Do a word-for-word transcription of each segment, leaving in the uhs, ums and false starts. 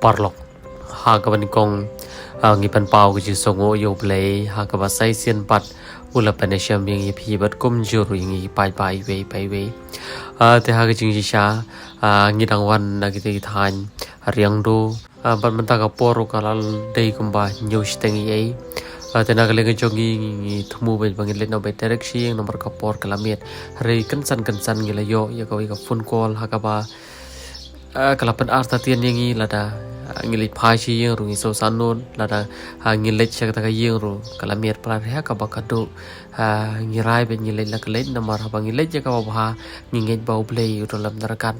Paralok, ha kaba nyngkong, ah, ngi pynpaw ka jingsngewnguh ïa U Blei, ha kaba sa shisien pat u la pynïashem ïa ngi, ïa phi bad kumjuh ruh ïa ngi paidbah iwei pa iwei. Ah, te ha ka jingshisha, ah, ngi dang wan na kita ki thaiñ Riangdo, ah, bad mynta ka por ruh ka la dei kumba hynñiew shiteng eiei. Ah, te na ka liang ka jong ngi, ngi, ngi thmu ba ngin leit noh beit direct sha ïing namar ka por ka la miet. Hynrei kynsan kynsan ngi la ïoh ïa kawei ka phone call ha kaba ah, ka la pynartatien ïa ngi lada, ah, ngi leit phai sha ïing ruh ngi sngewsarong, lada, ah, ngi leit sha kata ka ïing ruh ka la miet palat. Hynrei ha kaba ka duh, ah, ngi rai beit ngi leit la ka leit namar haba ngi leit ïa kaba bha ngi ngeit ba U Blei u don lem ryngkat.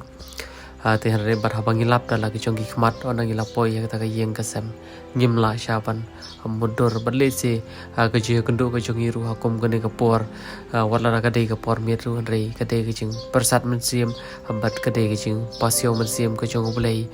Ah, te hynrei bad haba ngi lap da la ki jong ki khmat, ynda ngi la poi ïa kata ka ïing ka sem, ngim lah shuh ban mutdur. Bad lehse, ah, ka jingïakynduh ka jong ngi ruh ha kum kane ka por, ah, wat lada ka dei ka por miet ruh hynrei ka dei ka jingpyrsad mynsiem, ah, bad ka dei ka jingpasiaw mynsiem ka jong U Blei.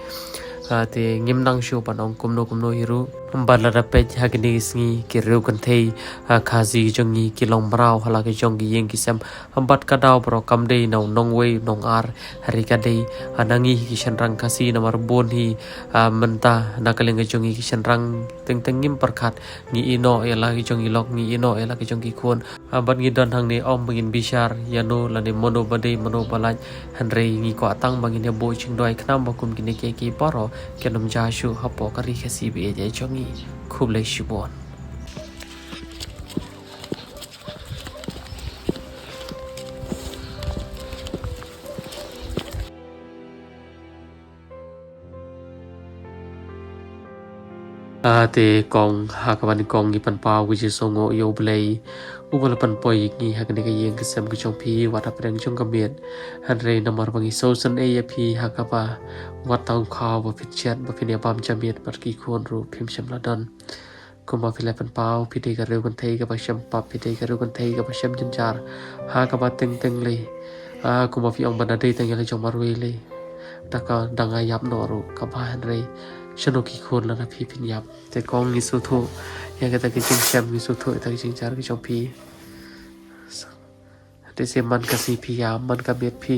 Ah, te ngim nang shuh ban ong kumno kumno hi ruh. Bad lada peit ha kine ki sngi ki riew kynthei, ah, Khasi ki jong ngi ki long mraw ha la ki jong ki ïing ki sem. Bad ka daw baroh kam dei na u nongwei u nongar, hynrei ka dei, ah, na ngi hi ki shynrang Khasi namar bun hi, ah, mynta na ka liang ka jong ngi ki shynrang teng teng ngim pyrkhat, ngi ïehnoh ïa la ki jong ki lok, ngi ïehnoh ïa la ki jong ki khun. Ah, bad ngi don hangne ym ba ngin bishar ïano lane mano ba dei mano ba lait, hynrei ngi kwah tang ba ngin ïa buh jingduwai khnang ba kum kine kiei kiei baroh kin ym jia shuh hapoh ka ri Khasi ba ïeit jong ngi. Khublei shibun. Ah, te kong, ha kaba nyngkong ngi pynpaw ka jingsngewnguh ïa U Blei uba la pynpoi ïa ngi ha kane ka ïing ka sem ka jong phi wat hapdeng jong ka miet. Hynrei namar ba ngi sngewsynei ïa phi ha kaba wat tang khaw ba phin shet ba phin ïa bam ja miet bad ki khun ruh phim shym la don. Kumba phi la pynpaw, phi dei ka riew kynthei kaba shem pap, phi dei ka riew kynthei kaba shem jynjar ha kaba teng teng lei. Ah, kumba phi ong ba na dei tang ïa la jong marwei lei, da ka dang ïap noh ruh ka bha, hynrei shano ki khun lada phi phin ïap. Te kong ngi sngewthuh ïa kata ka jingshem, ngi sngewthuh ïa kata ka jingjynjar ka jong phi. Te se man ka sngi phi ïam, man ka miet phi.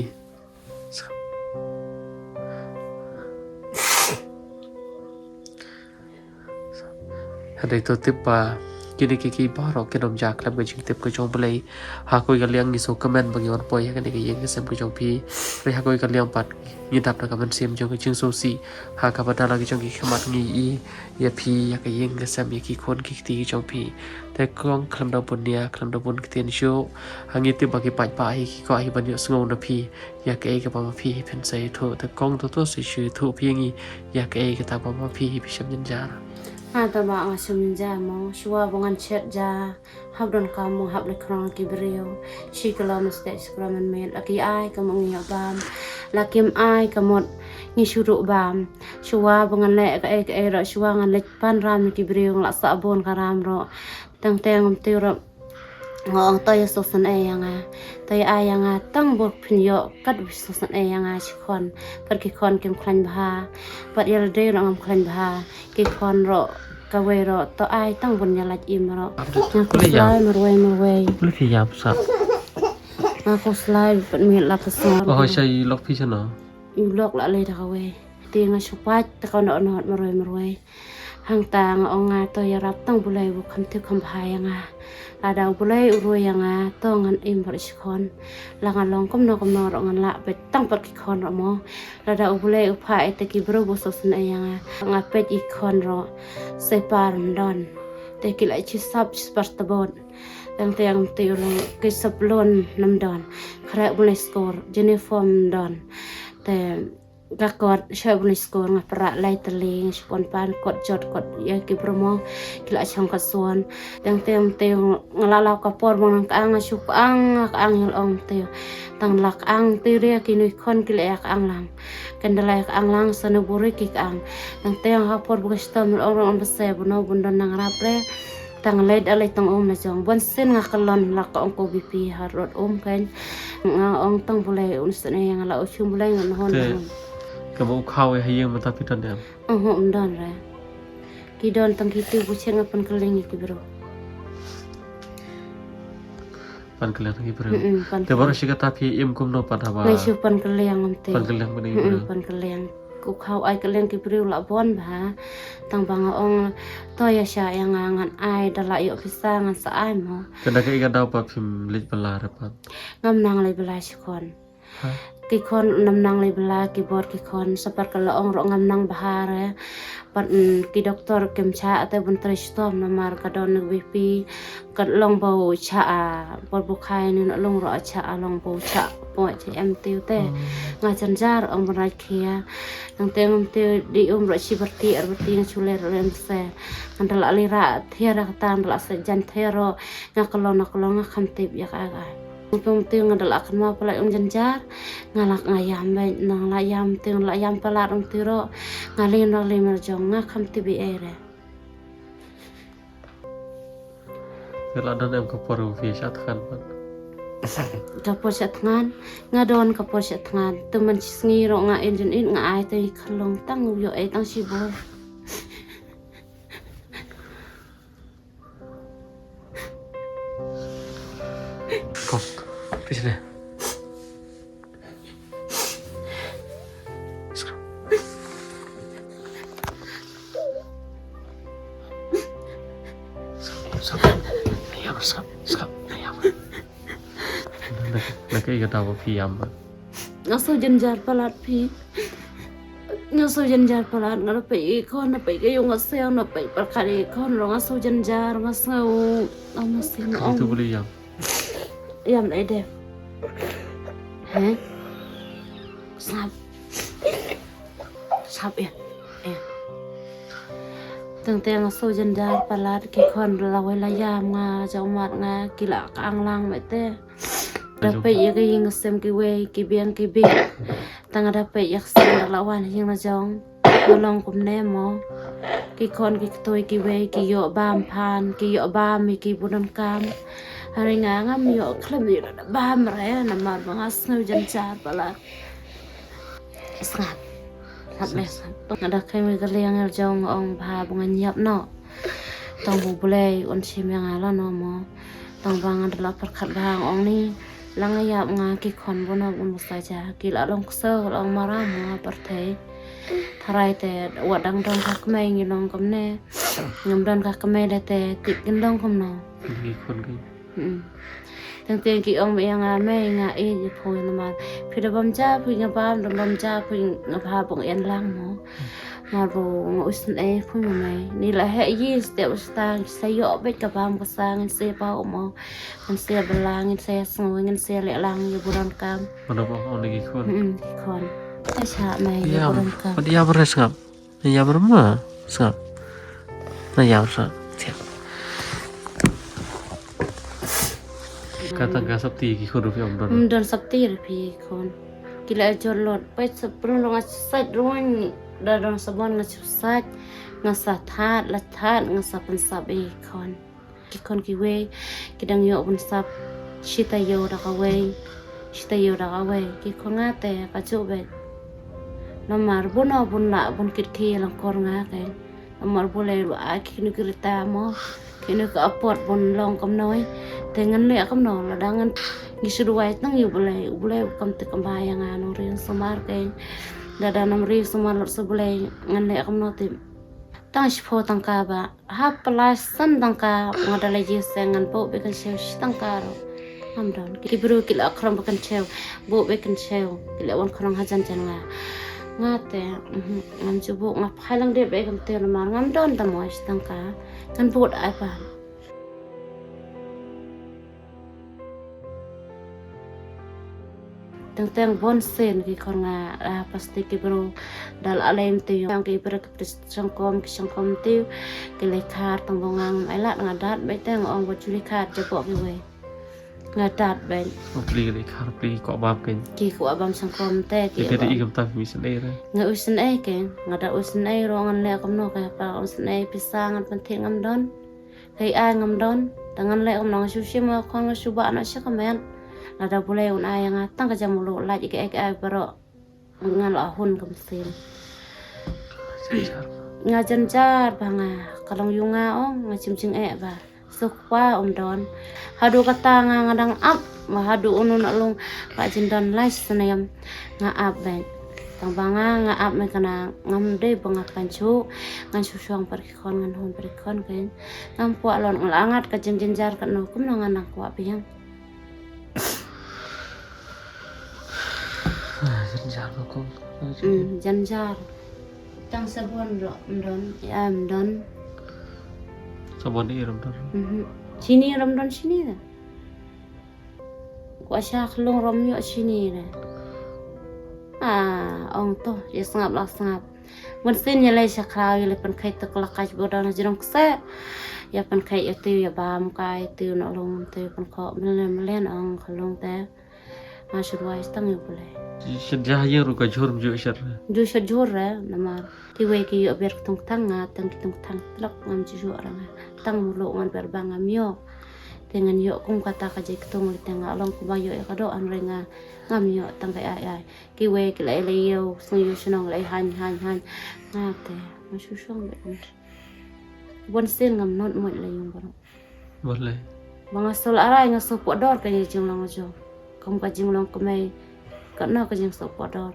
Hynrei to tip ba kine kiei kiei baroh kin ym jia khlem ka jingtip ka jong U Blei. Ha kawei ka liang ngi sngewkmen ba ngi wan poi ha kane ka ïing ka sem ka jong phi. Hynrei ha kawei ka liang pat ngi dap na ka mynsiem jong ka jingsngewsih ha kaba da la ki jong ki khmat ngi ïohi ïa phi, ïa ka ïing ka sem, ïa ki khun ki kti ki jong phi. Te kong khlem da bun nia, khlem da bun ktien shuh, ha ngi tip ba ki paidbah hi ki kwah hi ban ïohsngew na phi ïa kaei kaba ma phi hi phin sa ïathuh. Te kong to to sa shu ïathuh phi ïa ngi ïa kaei kata ba ma phi hi phi shem jynjar. Nga ta ba nga shem jynjar mo, shuwa ba ngan shet ja, hap don kam mo, hap leit khrong ki briew. Shi kala mistake shi kala mynmiet, la ki ai ka mut ngi ïa bam, la kim ai ka mut ngi shu ruh bam. Shuwa ba ngan leh kaei kaei ruh, shuwa ngan leit pan ram ki briew, nga la sah bun ka ram ruh. Teng teng ym tip ruh. Nga ong to ïa sngewsynei ïa nga. To ïa ai ïa nga tang ba phin ïoh kat ba sngewsynei ïa nga shi khon. Pat ki khon kim khlaiñ bha. Pat ïa lade ruh ngam khlaiñ bha. Ki khon ruh kawei ruh to ai tang bun ïa lait im ruh. Nga khuslai marwei marwei. Pule phi ïam sah. Nga khuslai pat miet la ka sor. Oh, sha i lok phi shano? I lok la lei da kawei. Te nga shu pait ta ka noh noh marwei marwei. Hangta nga ong nga to ïarap tang Blei ba kham tip kham bha ïa nga. Lada U Blei u roi ïa nga to ngan im bad shi khon. La nga long kumno kumno ruh ngan lah beit tang pat ki khon ruh mo. Lada U Blei u phah ïa ki briew ba sngewsynei ïa nga. Nga peit i khon ruh. Separ ym don. Te ki la shisap shisap tebot. Teng teng te u long ki sap lon ym don. Khreh Blei skor. Uniform ym don. Te ka kot sha bun skor nga pra lai tali, nga shu pon pan kot jot kot ïa ki briew mo ki la shong ka suan. Teng teng te nga la law ka por mo nang ka ang, nga shu ka ang, nga ka ang ïa la ong te. Tang la ka ang te ria ki nui khon ki la ïa ka ang lang. Kan da la ïa ka ang lang sa na buri ki ka ang. Teng teng ha por bu ka stom la ong rong ba se bu no bun don nang rap re. Tang leit alai tang um na jong. Bun sien nga ka lon la ka ong ko B P ha rot um kan. Nga ong tang Blei un sene nga la u shum Blei ngan hon. Te, ngan. Ka ba u khaw ha ïing mynta phi don em? Ong ho um don re. Ki don tang ki tu bu chen nga pan kylleng ki bro. Pan kylleng ki bro. Mm-mm, pan kylleng. Te baroh shi katta phi im kumno pat haba? Ngai shu pan kylleng am te. Pan kylleng bani bro. Mm-mm, pan kylleng. Ko khaw ai ka liang ki briew la bun bha. Tang ba nga ong to ïa sha ïa nga ngan ai da la ïoh pisa ngan sa ai mo. Kane ka i ka daw pat phim leit bylla re pat. Ngam nang leit bylla shi khon. Ha? Ki khon ngam nang leit bylla ki bor ki khon sa pat ka la ong ruh ngam nang bha re. Pat mm, ki doktor kim chah te bun trei shitom namar ka don B P. Ka long ba u chah a bor bu khai ni na long ruh a chah a long ba u chah po che em tiu te. Nga jan jar ong ban rai khia. Nang te ngam tiu di um ruh shi berti ar berti nga chule ruh lem se. Ngan da la li ra thiar ra kata nda la se jan thiar ruh nga ka long na ka long nga kham tip ïa ka ai. Nang te ngam tiu nga da la kan ma pala ong jan jar. Nga la nga ïam ba nang la ïam tiu la ïam pala ong tiu ruh. Nga li na li mer jong nga kham tip i ai re. Te la don em ka por u phi sha thngan pat. Ka por sha thngan, nga don ka por sha thngan. Te man shi sngi ruh nga in jin in nga ai te ka long tang u ïoh ai tang shi bor. Kom, phi sini. Sngap, sngap, sngap, sngap. Naka, naka i kata ba phi ïam ba. Nga shu jynjar palat phi. Nga shu jynjar palat nga da peit i khon, da peit ka ïung ka sem, da peit pyrkhat i khon ruh nga shu jynjar nga sngew. Nga mesti nga ong. Itu boleh ïam. Ïam ai deh. He? Sngap. Sngap ïa. Ïa. Tang te nga shu jynjar palat ki khon la wei la ïam nga jong mat nga ki la ka ang lang mai te. Da peit ïa ka ïing ka sem kiwei ki biang ki biang. Tang da peit ïa ka sem da la wan ïing la jong. Nga long kumne mo. Ki khon ki khtoi kiwei ki ïoh bam phan ki ïoh bam ïa ki bu donkam. Hynrei nga ngam ïoh khlem ïoh da bam re namar ba nga sngew jynjar palat. Sngap. Sngap deh sngap. Nga da kheiñ ïa ka liang ïa jong ong bha ba ngan ïap noh. Tang bu Blei un shim ïa nga la noh mo. Tang ba nga da la pyrkhat bha nga ong ni. La nga ïap nga ki khon bu noh bun bu saja ki la long ksew long mara mo ha pyrthei. Tharai te wat dang don ka kmei ngi long kumne. Ngam don ka kmei de te tip kin long kumno. Ngi khun ki. Hmm. Teng teng ki ong ba ïa nga mei nga i ji phui namar. Phi da bam ja phui nga bam da bam ja phui nga bha bong ïan lang mo. Nga ru nga usin ei phui nga mei. Ni la heh yi step usta ngi sa ïoh bet ka bam ka sa ngi sa pau mo. Ngan sa bylla ngan sa sngew ngan sa leh lang ïa buran kam. Mano ba ong ki khun. Hmm, ki khun. Te sha mei ïa buran kam. Pat ïa bres ngam. Na ïa bar ma sngap. Na ïa bar sa. Siap. Ka tang ka sapti ki khun ruh phi ym don. Ym don sapti ruh phi khun. Ki la jot lot. Pai sa prung rong nga sait rong da don sabon nga sait. Nga sa that la that nga sa pynsap i khun. Ki khun kiwei ki dang ïoh bun sap shi taïew da kawei shi taïew da kawei ki khun nga te ka juh beit. Namar bun o bun lah bun kit ki langkor nga ke. Namar bu lei ba ai kinu ki rita mo kinu ka apot bun long kamnoi. Te ngan leh kamno lada ngan ngi shu duwai tang ïa u Blei u Blei u kam te kam ba ïa nga nong ri sumar ke. Lada nong ri sumar lut sa u Blei ngan leh kamno te. Tang shiphew tangka ba hap pynlait san tangka nga da la ïa seng ngan buh beit kan siew shi tangka ruh. Ngam don ki briew ki la khrom beit kan siew buh beit kan siew ki la wan khrom hajan jan nga. Nga te mhm, ngam ju buh nga phai lang dep beit kam te namar ngam don da mo shi tangka ngan buh da ai pa. Teng teng bon sen ki khon nga ah, pasti ki bro dal alem te yong ki bro ki pris sangkom ki sangkom te ki le khar tang bong ngang ai lat nga dat bai teng ong bot juli khar jabok ki wei nga dat bai. Pli ki le khar pli ki ko bam ken ki ko bam sangkom te ki. Ki te i kam ta mi sen ei re nga usen ei ke nga da usen ei ro ngan le kam no ka pa usen ei pisa ngan pen thik ngam don. Hei ai ngam don ta ngan leh kumno nga shu shim nga khon nga shu bah noh sha ka met. Lada bulei un ai ïa nga tang ka jam u lait ïa ka ai ka ai baroh. Nga la hun ka mynsiem. Nga jynjar ba nga ka long ïa nga ong nga shim jingeh ba suk pa um don. Haduh kata nga nga dang ap ba haduh un un long ba jin don lai snem nga ap bad. Tang ba nga nga ap me kana ngam dei ba nga pan shu ngan shu shong par ki khon ngan hon par ki khon kein. Ngam kwah lon nga la ngat ka jingjynjar ka no kumno ngan nang kwah biang. Jynjar ko kong. Hmm, jynjar. Tang sabon ro mdon, ya mdon. Sabon i rom dor. Mhm. Sini rom don sini da. Kwah sha khlung rom yo sini da. Ah, ong to, ya sngap la sngap. Bun sien ya lei sha khraw ya lei pynkhei tuk la kaj bodan jrong kse. Ya pynkhei ya tu ya bam kai tu no long tu pynkhok mlen mlen ong khlung te. Nga shu ruwai tang ïa U Blei. Shet ja ha ïing ruh ka jhur mjuh shet re. Ju shet jhur re namar kiwei ki ïoh ber ktung thang nga tang ki tung thang tlok ngam ju ïoh ra nga. Tang mulu ngan ber ba ngam ïoh. Te ngan ïoh kum kata ka jai ktung te nga long kumba ïoh ïa ka doh hynrei nga ngam ïoh tang ka ai ai. Kiwei ki la ïa la ïew sngew ïew shnong la ïa hain hain hain. Nga te nga shu shong bad. Bun sien ngam not mot la ïung baroh. Balei? Ba nga shu la rai nga shu poh dor ka jinglong jong. Kum ka jinglong kmie. Katno ka jingshu poh dor.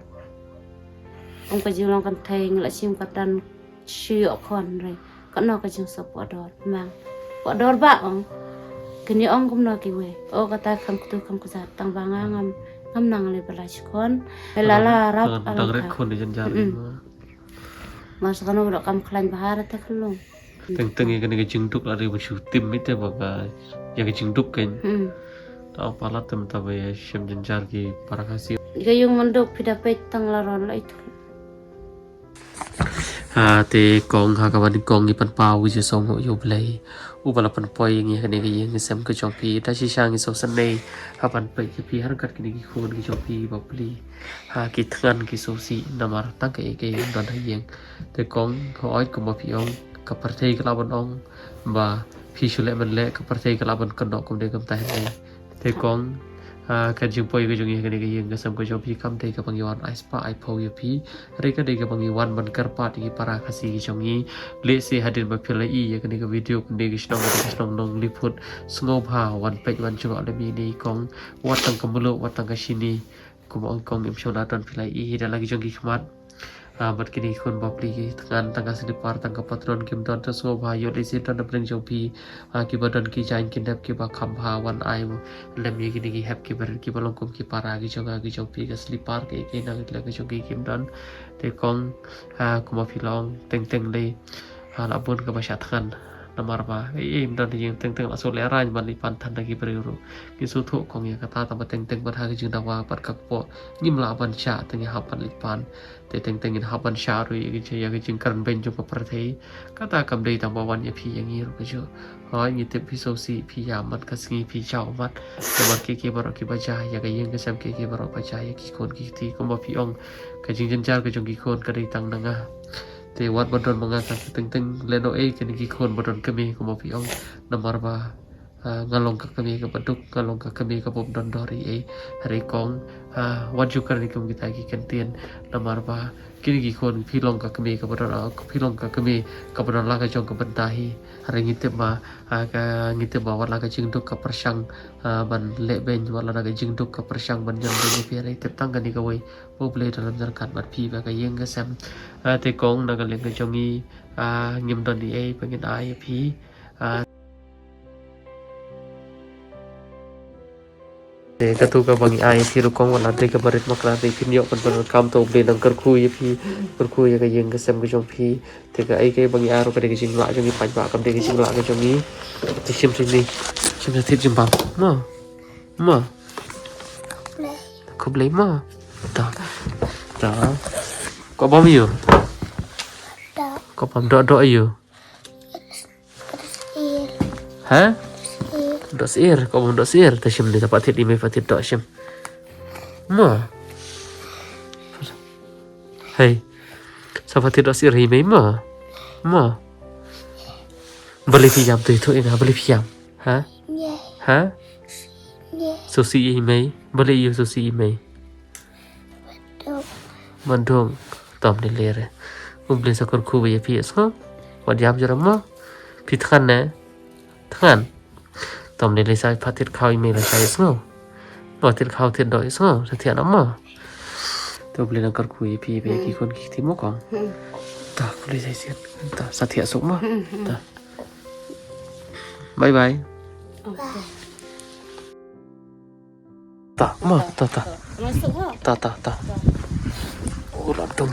Kum ka jinglong kynthei nga la shim ka tan shu ïoh khon re. Katno ka jingshu poh dor. Mang. Poh dor ba ong. Kini ong kumno kiwei. O kata kham ktu kham kjat tang ba nga ngam ngam nang lei ba la shi khon. Lei la la rap Dang ret khon de jan jar. Mar sa kano dok kam khlaiñ bha ra te khlung. Teng teng ïa kane ka jingduk la dei ban shu tim ite ba ka ïa ka jingduk kein. Hmm. Ta palat tem ta ba ïa shem jynjar ki para Khasi. Ka ïung manduk phi da peit tang la ron la itu. Ha te kong ha ka ban kong i pan pau ïa song ho ïa U Blei. U ba la pan poi ïa ngi ha kane ka ïing ka sem ka jong phi. Ta shisha ngi sngewsynei ha ban peit ïa phi ha ryngkat kine ki khun ki jong phi ba pli. Ha ki thngan ki sngewsih namar tang ka ïa ka ïing don ha ïing. Te kong hooid kumba phi ong ka pyrthei ka lah ban ong ba phi shu leh ban leh ka pyrthei ka lah ban kynnoh kumne kumta hynrei. Te kong ka jingpoi ka jong ngi ha kane ka ïing ka sem ka jong phi kam dei kaba ngi wan ai spah ai phew ïa phi. Hynrei ka dei kaba ngi wan ban kyrpad ïa ki para Khasi ki jong ngi. Lehse hadien ba phi la ïoh ïa kane ka video kane ka shnong kane ka shnong Nongliput sngewbha wan peit wan jngoh lem ïa kine kong. Wat tang ka mluh wat tang ka shini. Kumba ong kong im shym la don phi la ïohi da la ki jong ki khmat. Ah, bad kine ki khun bapli ki thngan tang ka slipar tang ka patron kim don, te sngewbha ïoh lehse don na pdeng jong phi. Ah, kiba don ki jaiñ ki nep kiba kham bha wan ai lem ïa kine ki hep kiba rit kiba long kum ki para ki jong nga ki jong phi, ka slipar ka ïa ki nang ïa ki jong ki kim don. Te kong, ah, kumba phi la ong teng teng lei. Ha la bun kaba shah thngan namar ba ei ei ym don ïing teng teng la shu lehraiñ ban leit pan than da ki briew ruh. Ngi sngewthuh kong ïa kata tang ba teng teng bad ha ka jingdawa bad ka kpoh ngim lah ban shah te ngi hap ban leit pan. Te teng teng ngin hap ban shah ruh ïa ka jing ïa ka jingkren beiñ jong ka pyrthei. Kata kam dei tang ba wan ïa phi ïa ngi ruh kajuh. Hooid ngi tip phi sngewsih phi ïam mat ka sngi phi jaw mat. Namar ki ki baroh kiba jia ïa ka ïing ka sem ki ki baroh ba jia ïa ki khun ki kti kumba phi ong ka jingjynjar ka jong ki khun ka dei tang na nga. Te wat ba don ma nga ka teng teng lehnoh ei kine ki khun ba don kmie kumba phi ong namar ba, ah, nga long ka kmie kaba duk nga long ka kmie kaba ym don dor ei ei. Hynrei kong, ah, wat ju kren kum kita ki kyntien namar ba kine ki khun phi long ka kmie kaba don, ah, phi long ka kmie kaba don la ka jong ka bynta hi. Hynrei ngi tip ba, ah, ka ngi tip ba wat la ka jingduk ka pyrshang, ah, ban leh beiñ wat la ka jingduk ka pyrshang ban jan beiñ ïa phi hynrei tip tang kane kawei. U Blei da lam jyrkat bad phi ba ka ïing ka sem. Ah, te kong na ka liang ka jong ngi, ah, ngim don ei ei ba ngin ai ïa phi. Ah, te katu kaba ngi ai ïa phi ruh kong wat la dei kaba rit makla dei phin ïoh ban donkam, to U Blei nang kyrkhu ïa phi, kyrkhu ïa ka ïing ka sem ka jong phi. Te kaei kaei ba ngi ai ruh ka dei ka jinglah jong ngi paidbah kam dei ka jinglah ka jong ngi. Te shim shini shim sa thied jingbam. Ma. Ma. Khublei ma. Da. Da. Ko bam ïa u. Ko bam doh doh ïa u. Ha? Doh sir, ko bam doh sir. Ta shim ni ta pat thied i mei pat thied doh shim. Ma. Hei. Sa pat thied doh sir i mei ma. Ma. Balei phi ïam tu tu ina balei phi ïam. Ha? Ha? Sngewsih ïa i mei. Balei ïa u sngewsih ïa i mei? Ban dong. Tom de lere. U Blei sa kyrkhu ba ïa phi sngew. Wat ïam jrong mo. Phi thngan ne? Thngan. Tom de lere sa pha thied khaw i mei la sa ïa sngew. Mo thied khaw thied doh ïa sngew. Sa thied na mo. Khublei nang kyrkhu ïa phi, ïa phi ki khun ki kti mo kong. Ta khublei sa shisien. Ta sa thiah suk mo. Ta. Bye bye. Ta mo, ta ta. Ta ta ta. Oh, lam tum.